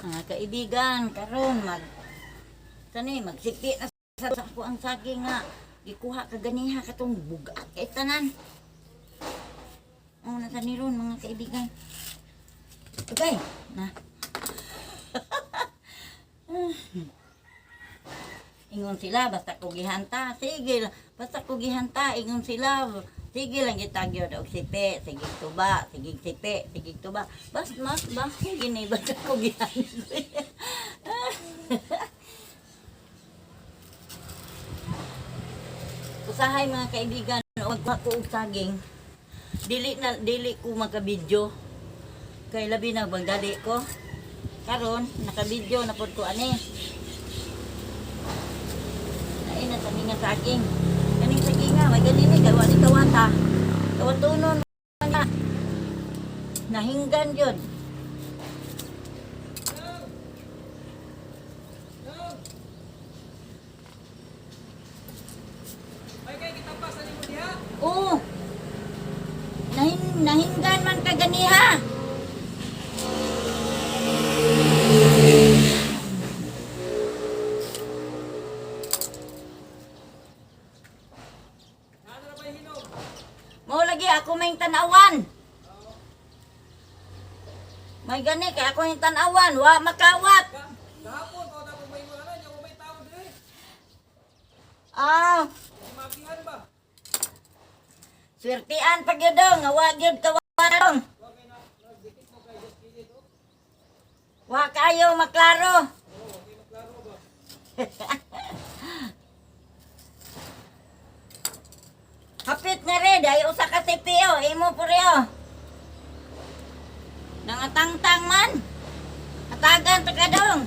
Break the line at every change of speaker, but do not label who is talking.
Mga kaibigan, karon mag kani magsipi na sa ako ang saging nga gikuha ka ganiha katong bugat kay tanan. Oh, nasa ni ron mga kaibigan. Okay, na. Ingon sila basta ko gihanta, sige lang. Basta ko gihanta, ingon sila. Sige lang gitagyod og sipi, sige tuba, sige sipi, sige tuba. Bas mas ba gini basta ko gihanta. Usahay mga kaibigan, og ko og saging. Dili na dili ko makabidyo. Kay labi na bagdali ko. Karon nakabidyo na pud ko ani. Ay na sa nga saging. Kaning saging nga, may ganini kay wa ni kawata. Kawatunon na. Nahinggan yun.
Ay kay gitapas ani mo diha.
Oo. Nahinggan man ka ganiha.
Naano na ba yung hinog?
Mao lagi ako may tanawan. May gani kay ako yung tanawan, wa makawat.
Gahapon pa ako may mga ano, nya may tao diri.
Ah,
Makihan ba?
swertian pa gyud dong, nga wa gyud kawarong.
Wa kay na nagdikit mo kay just kidding oh.
Wa kayo maklaro.
Oo, okay maklaro ba?
Hapit na rin, dahil usa ka CPO, imo po rin. Nangatangtang man. Atagan ta ka dong.